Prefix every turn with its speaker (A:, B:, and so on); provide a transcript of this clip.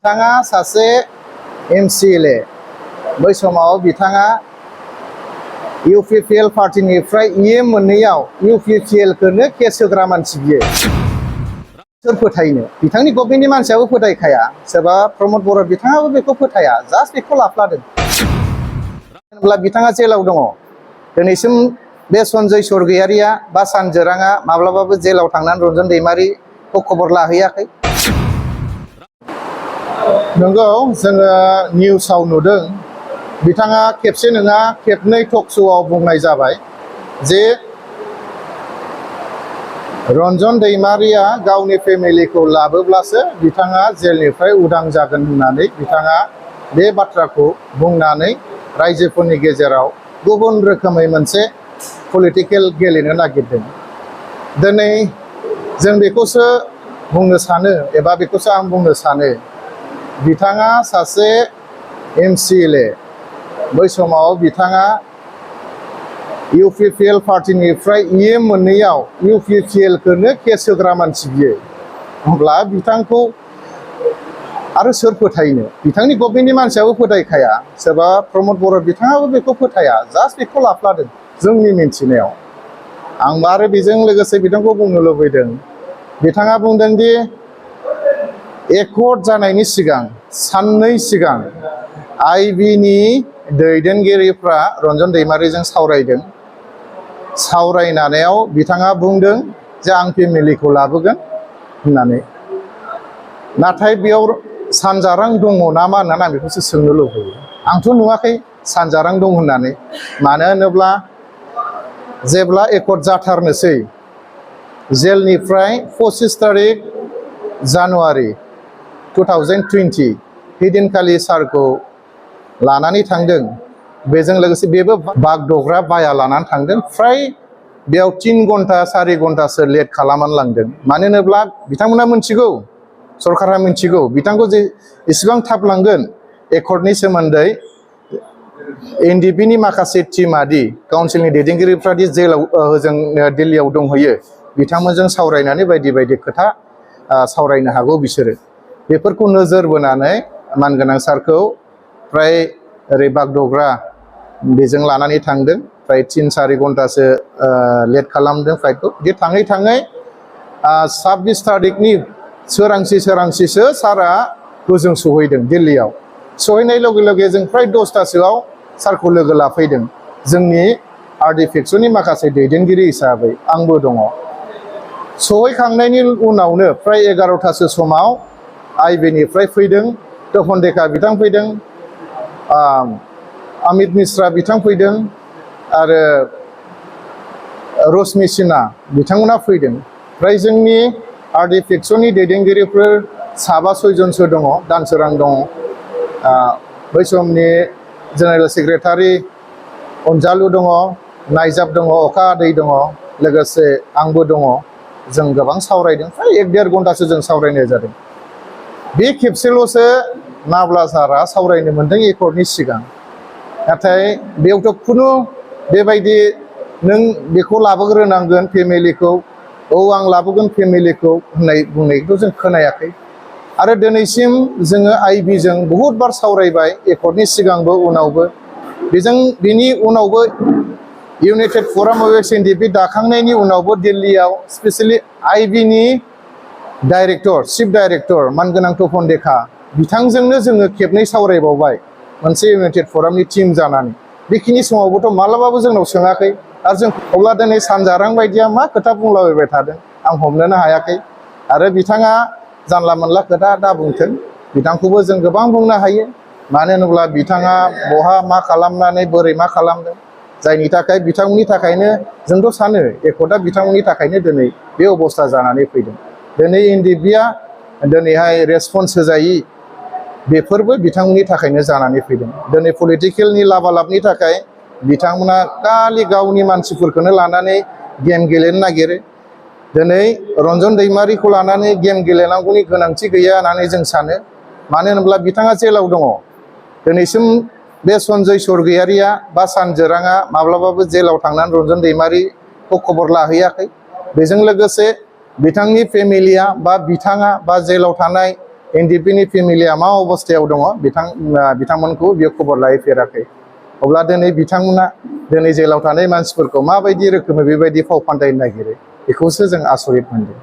A: बिथाङा सासे MCLA बै समाव बिथाङा UPPL पार्टीनिफ्राय मोननैयाव UPPL खौनो केस होग्रा मानसि बियो। सोर फोथायनो? बिथांनि गभर्नमेन्टनि मानसियाबो फोथायखाया, सोरबा प्रमद बर' बिथाङाबो बेखौ फोथाया, जास्ट बेखौ लाफ्लादों। होनब्ला बिथाङा जेलाव दङ। दिनैसिम बे सन्जय सरगयारिया बा सानजोराङा माब्लाबाबो जेलाव थांनानै रन्जन दैमारिखौ खबर लाहैयाखै। नंगौ, जोङो निउसाव नुदों बिथाङा खेबसे नङा खेबनै टक श'आव बुंनाय जाबाय जे रन्जन दैमारिया गावनि फेमिलिखौ लाबोब्लासो बिथाङा जेलनिफ्राय उदां जागोन होननानै बिथाङा बे बाथ्राखौ बुंनानै रायजोफोरनि गेजेराव गुबुन रोखोमै मोनसे पलिटिकेल गेलेनो नागिरदों। दिनै जों बेखौसो बुंनो सानो, एबा बेखौसो आं बुंनो सानो, बिथाङा सासे MCLA बै समाव बिथाङा UPPL पार्टीनिफ्राय मोननैयाव UPPL खौनो केस होग्रा मानसि बियो। होमब्ला बिथांखौ आरो सोर फोथायनो? बिथांनि गभर्नमेन्टनि मानसियाबो फोथायखाया, सोरबा प्रमद बर' बिथाङाबो बेखौ फोथाया, जास्ट बेखौ लाफ्लादों जोंनि मिन्थिनायाव। आंबो आरो बेजों लोगोसे बिथांखौ बुंनो लुबैदों, बिथाङा बुंदों दि एकर्ड जानायनि सिगां साननै सिगां IBनि दैदेनगिरिफ्रा रन्जन दैमारिजों सावरायदों। सावरायनायाव बिथाङा बुंदों जे आं फेमिलिखौ लाबोगोन होननानै। नाथाय बेयाव सानजारां दङ नामा होननानै आं बेखौसो सोंनो लुबैयो। आंथ' नुवाखै सानजारां दं होननानै। मानो होनोब्ला जेब्ला एकर्ड जाथारनोसै, जेलनिफ्राय 25 तारिख जानुवारि 2020 हैदिनखालि सारखौ लानानै थांदों। बेजों लोगोसे बेबो बागदग्रा बाया लानानै थांदों। फ्राय बेयाव 3 घन्टा 4 घन्टासो लेट खालामनानै लांदों। मानो होनोब्ला बिथांमोना मिथिगौ, सरकारा मिथिगौ बिथांखौ जे इसेबां थाब लांगोन, एकर्डनि सोमोन्दै NDFBनि माखासे टिमादि काउन्सिलनि दैदेनगिरिफ्रादि जेलाव ओजों दिल्लीयाव दंहैयो, बिथांमोनजों सावरायनानै बायदि बायदि खोथा सावरायनो हागौ बिसोरो। बेफोरखौ नोजोर बोनानै मानगोनां सारखौ फ्राय ओरै बागदग्रा बेजों लानानै थांदों। फ्राय 3-4 घन्टासो लेट खालामदों फ्लाइटखौ। बिदि थाङै थाङै 26 तारिखनि सोरांसिसो सारा होजों सहैदों दिल्लीयाव। सहैनाय लगे लगे जों फ्राय 10टासोआव सारखौ लोगो लाफैदों। जोंनि RD-फेक्सननि माखासे दैदेनगिरि हिसाबै आंबो दङ। सहैखांनायनि उनावनो फ्राय 11टासो समाव IBनिफ्राय फैदों, तपन डेका बिथां फैदों, अमित मिश्रा बिथां फैदों, आरो रश्मि सिन्हा बिथांमोना फैदों। फ्राय जोंनि RD-फेक्सननि दैदेनगिरिफोर 7-6 जनसो दङ। दानसोरां दङ, बै समनि जेनेरेल सेक्रेटारि अनजालु दङ, नायजाब दङ, अखा आदै दङ, लोगोसे आंबो दङ। जों गोबां सावरायदों, फ्राय 1-1.5 घन्टासो जों सावरायनाय जादों। बे खेबसेल'सो नाब्ला सारा सावरायनो मोन्दों एकर्डनि सिगां। नाथाय बेयावथ' खुनु बेबायदि नों बेखौ लाबोग्रोनांगोन फेमिलिखौ, औ आं लाबोगोन फेमिलिखौ होननाय बुंनायखौ जों खोनायाखै। आरो दिनैसिम जोङो IBजों बहुद बार सावरायबाय, एकर्डनि सिगांबो उनावबो। बेनि उनावबो इउनाइटेड फराम अफ NDFB दाखांनायनि उनावबो दिल्लीयाव स्पेसियेलि IBनि डाइरेक्टर, चिफ डाइरेक्टर मानगोनां तपन डेका बिथांजोंनो जोङो खेबनै सावरायबावबाय, मोनसे इउनाइटेड फरामनि टिम जानानै। बेखिनि समावबोथ' मालाबाबो जोंनाव सोङाखै। आरो जों अब्ला दिनै सानजारां बायदिया मा खोथा बुंलाबायबाय थादों आं हमनोनो हायाखै। आरो बिथाङा जानला मोनला खोथा दा बुंथों, बिथांखौबो जों गोबां बुंनो हायो। मानो होनोब्ला बिथाङा बहा मा खालामनानै बोरै मा खालामदों, जायनि थाखाय बिथांमोननि थाखायनो जोंथ' सानो एकर्डआ बिथांमोननि थाखायनो दिनै बे अबस्था जानानै फैदों। दिनै NDFBआ दिनैहाय रेसपन्स होजायि, बेफोरबो बिथांमोननि थाखायनो जानानै फैदों। दिनै पलिटिकेलनि लाबालाबनि थाखाय बिथांमोना खालि गावनि मानसिफोरखौनो लानानै गेम गेलेनो नागिरो। दिनै रन्जन दैमारिखौ लानानै गेम गेलेनांगौनि गोनांथि गैया होननानै जों सानो। मानो होनोब्ला बिथाङा जेलाव दङ। दिनैसिम बे सन्जय सरगयारिया बा सानजोराङा माब्लाबाबो जेलाव थांनानै रन्जन दैमारिखौ खबर लाहैयाखै। बेजों लोगोसे बिथांनि फेमिलिया बा बिथाङा बा जेलाव थानाय NDFB नि फेमिलिया मा अबस्थायाव दङ बिथांमोनखौ बियो खबर लाहैफेराखै। अब्ला दिनै बिथांमोना दिनै जेलाव थानाय मानसिफोरखौ माबायदि रोखोमै बेबायदि फाव फान्दायनो नागिरो बेखौसो जों आसरित मोनदों।